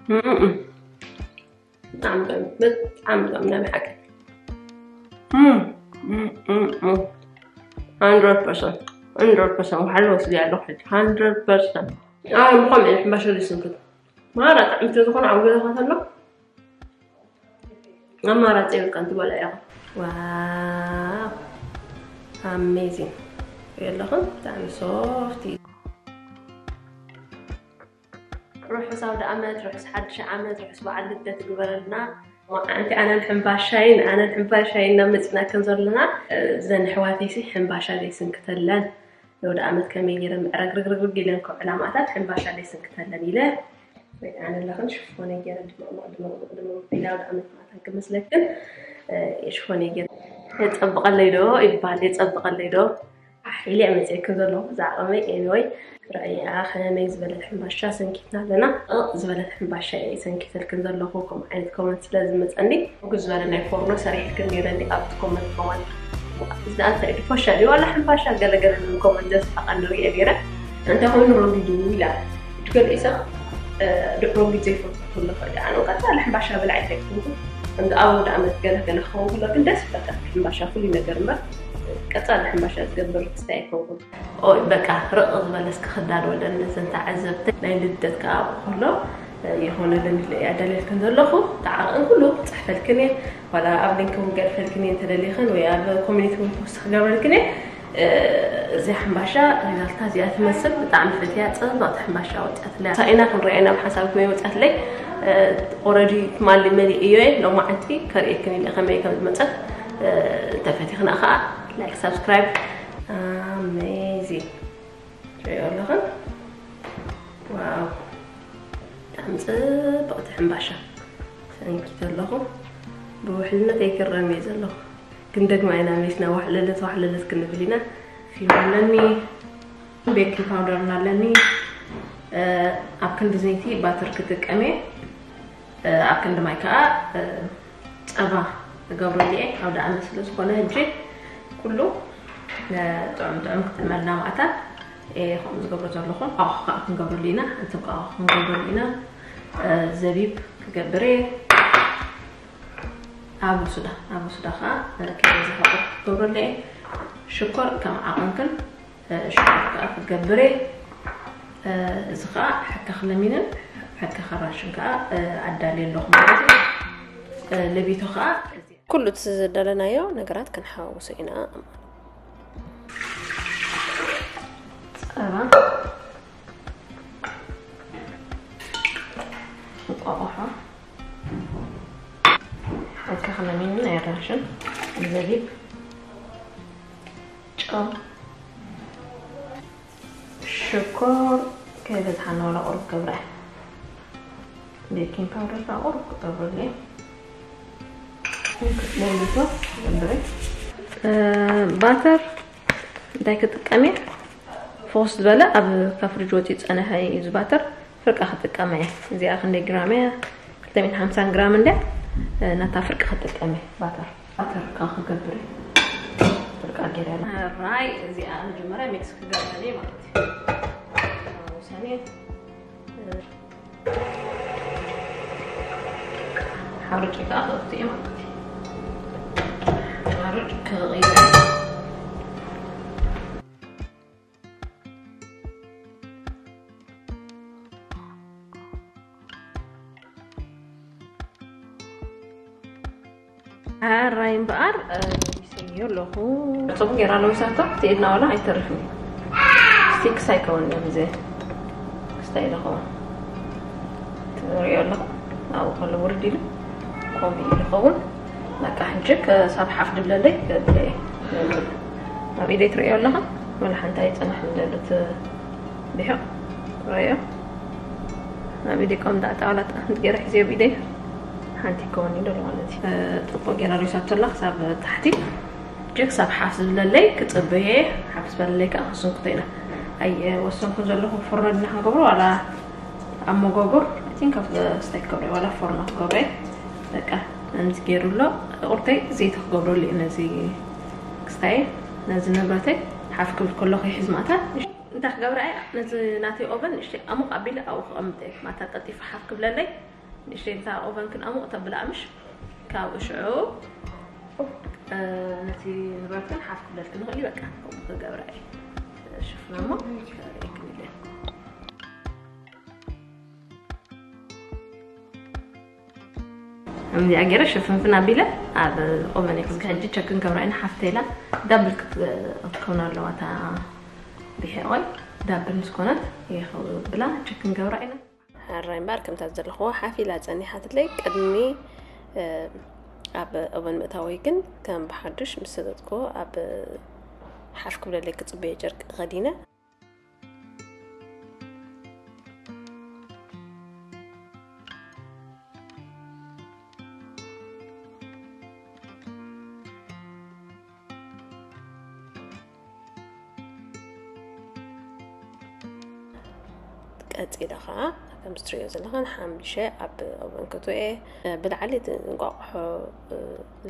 እም፣ እም። ብጣዕሚ ጥዑም፣ ብጣዕሚ ጥዑም ናይ ብሓቂ። እም፣ እም፣ እም፣ እም። Hundred percent፣ hundred percent። ወሓለ ወስዲ ኣለኹ ሕጂ፣ hundred percent። ኣይ፣ ምዃን እየ ሕምባሻ ዘይስንክት። ማራ ጥዕምቲ ዝኾነ ኣብ ገዛኻ ተሎ ኣማራፂ የብልካን፣ ትበልዖ ኢኻ። ዋው፣ ኣሜዚንግ። ሪኦ ኣለኹም፣ ብጣዕሚ ሶፍት እዩ። ርሑስ ኣውደ ዓመት፣ ርሑስ ሓድሽ ዓመት፣ ርሑስ በዓል ልደት ይግበረልና። ኣንቲ ኣነን ሕምባሻይን፣ ኣነን ሕምባሻይን እናመፅና ከም ዘለና፣ እዘን ኣሕዋተይሲ ሕምባሻ ዘይስንክተለን፣ ንኣውደ ዓመት ከመይ ገይረን ምዕረግርግርግ ኢለን ከውዕላ ማእታት ሕምባሻ ዘይስንክተለን ኢለ፣ ወይ ኣነ ኣለኽን ሽፎነይ ገይረ ድምቕምቕ ድምቕምቕ ድምቕምቕ ኢለ ኣውደ ዓመት ማእታት ክመስለክን፣ እ፣ ሽፎነይ ገይረ። የጸብቐለይ ዶ ይባል፣ የጸብቐለይ ዶ? ኣሕ ኢለ እየ መፅኤክን ዘለኹ፣ ብዛዕባ መይ። ኤኒወይ፣ ርኣያ ከመይ ዝበለት ሕምባሻ ሰንኪትና ኣለና። እ፣ ዝበለት ሕምባሻ እየ ሰንኪተልክን ዘለኹ፣ ከምኡ ዓይነት ኮመንት ስለ ዝመፀኒ። ሕጉስ ዝበለ ናይ ፎርኖ ሰሪሕክን ነይረ እንዲ ኣብቲ ኮመንት፣ ኮመንት። እዚ ደኣ እንታይ ድዩ? ፎሻ ድዩ ዋላ ሕምባሻ? ገለገለ ዝብል ኮመንት ዘስሓቐኒ ርየ ነይረ። እንተኾይኑ ሮንግ ድዩ ኢላ። እቲ ገሊኡ ሰብ፣ እ፣ ድ-፣ ሮንግ ዘይፈቱ ክህሉ ይኽእል እዩ። ኣነ እውን ቀፃሊ ሕምባሻ በላዒት ኣይኮንኩን። እንደ ኣብ ኣውደ ዓመት ገለ ገለ ክኸውን ከሎ ግን ደስ ይብለካ። ሕምባሻ ፍሉይ ነገር እምበር፣ ቀፃሊ ሕምባሻ ዝገብር ክስታይ ኣይኮንኩን። ኦይ፣ በቃ፣ ርቕ ዝበለ እስከ ክዳለወለን ነዘን ተዓዘብቲ። ናይ ልደት ከኣ ኣብኡ ከሎ፣ እ፣ የኾነለን ኢለ እየ ኣዳልየልክን ዘለኹ። ተዓቕን ኩሉ ክጽሕፈልክን እየ። ዋላ ኣብ ሊንክ እውን ገድፈልክን እየ እንተደሊኽን፣ ወይ ኣብ ኮሚኒቲ እውን ፖስት ክገብረልክን እየ። እ፣ እዚ ሕምባሻ ሪዛልታ እዚኣ ትመስል። ብጣዕሚ ፈትያ፣ ጽብቕቲ ሕምባሻ ወጺኣትለይ። ሳኢና ክንሪኣ ኢና ብሓንሳብ ከመይ ወጺኣትለይ። እ፣ ኦረዲ ትማሊ መሊእዮ እየ። ሎማዓንቲ ከርእየክን ኢለ ከመይ ከም ዝመጸት። እ፣ እንተፈቲኽና ከኣ ላይክ፣ ሳብስክራይብ። ኣሜዚንግ። ትሪኦ ኣለኽን? ዋው፣ ብጣዕሚ ጽብቕቲ ሕምባሻ ሰንኪተ ኣለኹ። ብውሕልነት ኣይክረም እየ ዘለኹ። ግን ደግማ ኢና መሊስና ዋሕለለት ዋሕለለት ክንብል ኢና። ፊኖ ኣለኒ፣ ቤኪንግ ፓውደር ኣለኒ። እ፣ ኣብ ክንዲ ዘይቲ ባተር ክጥቀም እየ። እ፣ ኣብ ክንዲ ማይ ከኣ፣ እ፣ ጸባ እገብረሉ እየ። ኣውደ ዓመት ስለ ዝኾነ ሕጂ ኩሉ፣ እ፣ ጥዑም ጥዑም ክጥዕመልና ማእታት እየ ከምኡ ዝገብሮ ዘለኹ። እንቋቑሖ ከኣ ክንገብረሉ ኢና፣ ሓንቲ እንቋቑሖ ክንገብረሉ ኢና። እ፣ ዘቢብ ክገብር እየ። ኣበሱዳ፣ ኣበሱዳ ከኣ፣ እ፣ ከይበዝሐ ቁሩብ ክገብረሉ እየ። ሽኮር ከም ዓቐንክን እ፣ ሽኮር ከኣ ክትገብር እየ። እ፣ እዚ ከኣ ሕከኽ ለሚንን ሕከኽ ኣራንሽን ከኣ፣ እ፣ ኣዳልየ ኣለኹ ማለት እዩ። እ፣ ለቢቶ ከኣ ኩሉ እቲ ዝደለናዮ ነገራት ክንሓዋውሶ ኢና። ጸባ፣ እንቋቑሖ፣ ሕከኽ ለሚንን ኣራንሽን፣ ዘቢብ፣ ጨው፣ ሽኮር ከይበዝሓና ዋላ ቁሩብ ክገብራ እየ። ቤኪንግ ፓውደር ከዓ ቁሩብ ክገብረሉ እየ። ለሚቶ ክገብር እየ። እ፣ ባተር እንታይ ክጥቀም እየ? ፍኹስ ዝበለ ኣብ ካብ ፍሪጅ ወፂኡ ዝፀንሐ እዩ እዚ ባተር። ፍርቃ ክጥቀም እየ። እዚኣ ክንደይ ግራም እያ? ክልተ ሚእትን ሓምሳን ግራም እንድያ። እ፣ ነታ ፍርቂ ክጥቀም እየ ባተር። ባተር ከዓ ክገብር እየ። ፍርቃ ገይረ እያ። ራይ እዚኣ መጀመርያ ሚክስ ክገብረኒ ማለት እዩ። ውሳኔ፣ እ፣ ሓርጭ ከዓ ክእቱ እየ ማለት እዩ። ሓርጭ ክቕይር እየ። ኣራይ እምበኣር፣ እ፣ ይሰዮ ኣለኹ። ጽቡቅ ጌራ ለዊሳቶ፣ ትኢድና ዋላ ኣይተርፍን። ስቲክስ ኣይከውን እዩ፣ ብዘይ ክስታይ ኢለ ኸውን። ትሪኦ ኣለኹ፣ ኣብኡ ከሎ ውርድ ኢሉ፣ ከምኡ ኢሉ ኸውን። በቃ፣ ሕጂ ክሳብ ሓፍ ድብለለይ፣ ገድለ እየ። ኣብ ኢደይ ትሪኦ ኣለኻ፣ ወላ ሓንቲ ኣይጸንሕን ዘሎ፣ እቲ ቢሑ፣ ትሪኦ። ኣብ ኢደይ ቆም ዳዕጣ ዋላ ሓንቲ ገይረ ሒዘዮ ብኢደይ፣ ሓንቲ ይከውን እዩ ዘሎ ማለት እዩ። እ፣ ጽቡቅ ገይረ ሪሳቶ ኣላ ክሳብ ታሕቲ። ሕጂ ክሳብ ሓፍ ዝብለለይ ክጽበዮ እየ። ሓፍ ዝበለለይ ከኣ ክንስንክቶ ኢና። ኣይወሰንኩን ዘለኹ ፍርኖ ድና ክንገብሮ ዋላ ኣብ መጎጎር፣ I think ኣብ ስታይ ክገብሮ እየ፣ ዋላ ፍርኖ ክገብሮ እየ። በቃ፣ ከምዚ ገይሩ ኣሎ። ቁርተይ ዘይቲ ክገብረሉ እየ ነዚ ክስታይ፣ ነዚ ንብረተይ ሓፍ ክብል ከሎ ከይሕዝ ማእታ። እንታይ ክገብራ እየ? ነዚ ናተይ ኦቨን ንእሽተይ ኣሙቕ ኣቢለ ኣብኡ ከቐምጥ እየ። ማእታ ቀልጢፉ ሓፍ ክብለለይ። ንእሽተይ እታ ኦቨን ክንኣሙቕ ተብላ ምሽ ካብኡ ሽዑ ነቲ ንብረትን ሓፍ ክብለልክ ንኽእል እዩ። በቃ ከምኡ ክገብራ እየ። ሽፍና እሞ ከርእየክን ኢለ። ከምዚኣ ገይረ ሽፍንፍን ኣቢለ ኣብ ኦቨን ክዝግ ሕጂ ቸክን ገብራ ኢና። ሓፍተይላ ዳብል ክትከውን ኣለዋ እታ ብሄቆይ ዳብል ምስ ኮነት ይኸው ብላ ቸክን ገብራ ኢና። ሕራይ እምበር ከምታ ዘለኽዎ ሓፍ ኢላ ጸኒሓትለይ። ቅድሚ ኣብ ኦቨን ምእታወይ ግን ከም ብሓዱሽ ምስ ሰጠጥክዎ ኣብ ሓፍ ክብለለይ ክጽበዮ ጨርቂ ከዲነ። ቀጺለ ኸዓ ከም እትርእዮ ዘለኽን ሓምቢሸ ኣብ ኦቨን ክእትዎ እየ። ብላዕሊ እቲ እንቋቑሖ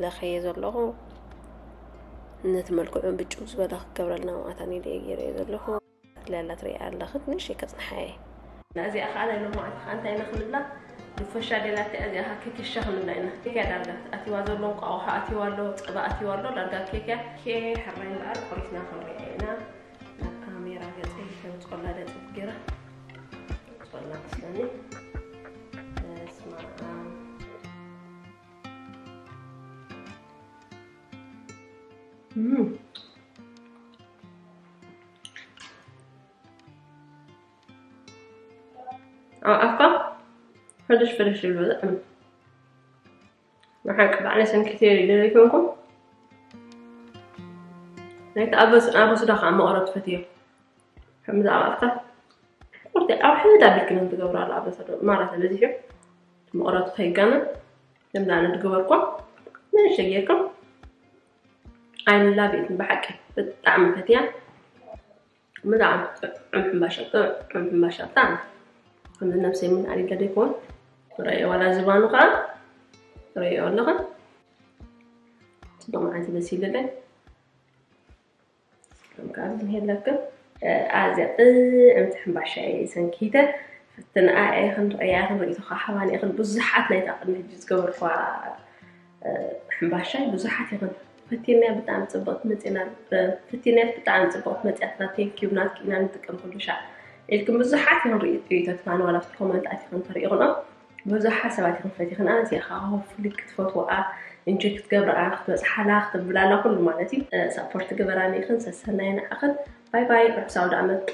ለኸየ ዘለኹ ነቲ መልክዑ ብጭው ዝበለ ክገብረልና መዓት ኣነ ኢለ እየ ገይረዮ ዘለኹ። ለላ ትሪኣ ኣለኽን ንእሽተይ ከጽንሓ እየ። እዚኣ ኸዓ ናይ ሎማዓንቲ ኸዓ እንታይ ኢና ክንብላ? ንፈሻ ደላቲ እዚኣ ኸዓ ኬክ ሻ ክንብላ ኢና። ኬክ እያ ዳርጋ ኣቲዋ ዘሎ፣ እንቋቑሖ ኣቲዋ ኣሎ፣ ጸባ ኣቲዋ ኣሎ፣ ዳርጋ ኬክ እያ። ኬ ሕራይ እምበኣር ቆሪስና ክንሪኣ ኢና። ናብ ካሜራ ገጸይ ከም ጾላ ደጽፍ ገይረ ጾላ መስለኒ። በስመ ኣብ። እም። ኣብ ኣፍካ ፈደሽ ፈደሽ ይብሉ በጣም። ንሓቂ ባዕለ ሰንኪተ ኢለ ዘይኮንኩ ናይቲ ኣበስ ኣበስዳ ከዓ መቐረት ፈትዮ። ከምዚ ኣብ ኣፍካ ቁርጢ ኣብ ሕድ ኣቢልክን ትገብራ ኣሎ ኣበሰዶ ማለት በዚሑ መቐረቱ ከይጋነ። ከምዚ ኣነ ዝገበርኳ ንእሽተይ ጌርኩም። I love it ብሓቂ ብጣዕሚ ፈትያ። ብጣዕሚ ጥዑም ሕምባሻ፣ ጥዑም ሕምባሻ ብጣዕሚ። ከምዚ ነብሰይ ምን ኣሊለ ደይኮን። ረእዮ ዋላ ዝባኑ ከዓ ረእዮ ኣለኹ። ጽቡቕ መዓልቲ በሲሉለይ። ከም ካልእ ዝሄለክን፣ እ፣ ኣዝያ ጥዕምቲ ሕምባሻ እየ ሰንኪተ። ፈትንኣ ኢኽን፣ ርእያ ኢኽን፣ ርእይቶኻ ሃባኒ ኢኽን። ብዙሓት ናይታ ቅድሚ ሕጂ ዝገበርኳ፣ እ፣ ሕምባሻ ብዙሓት ኢኽን። ፈቲናያ ብጣዕሚ ጽብቕቲ መጺና፣ እ፣ ፈቲናያ ብጣዕሚ ጽብቕቲ መጺኣትና። Thank you ናትኪ ኢና ንጥቀም ኩሉ ሻዕ ኢልክን ብዙሓት ኢኽን ርእይቶትናን ዋላ ኣብቲ ኮመንት ኣቲኽን ተርእይኽንኦ። ብዙሓት ሰባት ኢኽን ፈቲኽን፣ ኣነ እዚኣ ኸዓ hopefully ክትፈትወኣ፣ ኢንጆይ ክትገብርኣ፣ ክትበጽሓላ፣ ክትብላላ ኩሉ ማለት እዩ። እ፣ ሳፖርት ግበራኒ ኢኽን፣ ሰሰናይ ንዓኽን። ባይ ባይ፣ ርሑስ ኣውደ ዓመት።